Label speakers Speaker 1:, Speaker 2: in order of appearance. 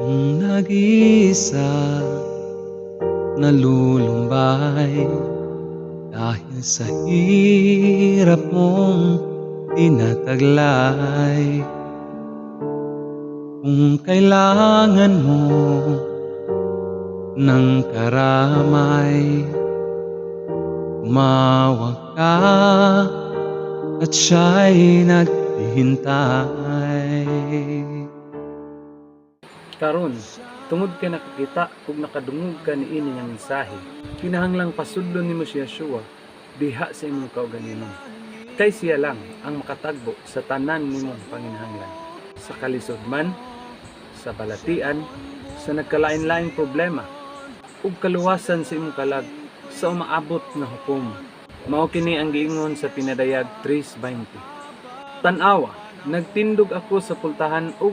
Speaker 1: Kung nag-iisa, nalulumbay dahil sa hirap mong tinataglay, kung kailangan mo ng karamay, tumawag ka at siya'y naghihintay.
Speaker 2: Karon, tungod kay nakakita ug nakadungog ka niini nga mensahe, kinahanglang pasudlon nimo si Yeshua diha sa imong kaugalingon. Kay siya lang ang makatagbo sa tanan nimong panginahanglan. Sa kalisod man, sa balatian, sa nagkalain-laing problema, ug kaluwasan sa imong kalag sa umaabot nga hukom. Mao kini ang giingon sa Pinadayag 3:20. "Tan-awa, nagtindog ako sa pultahan ug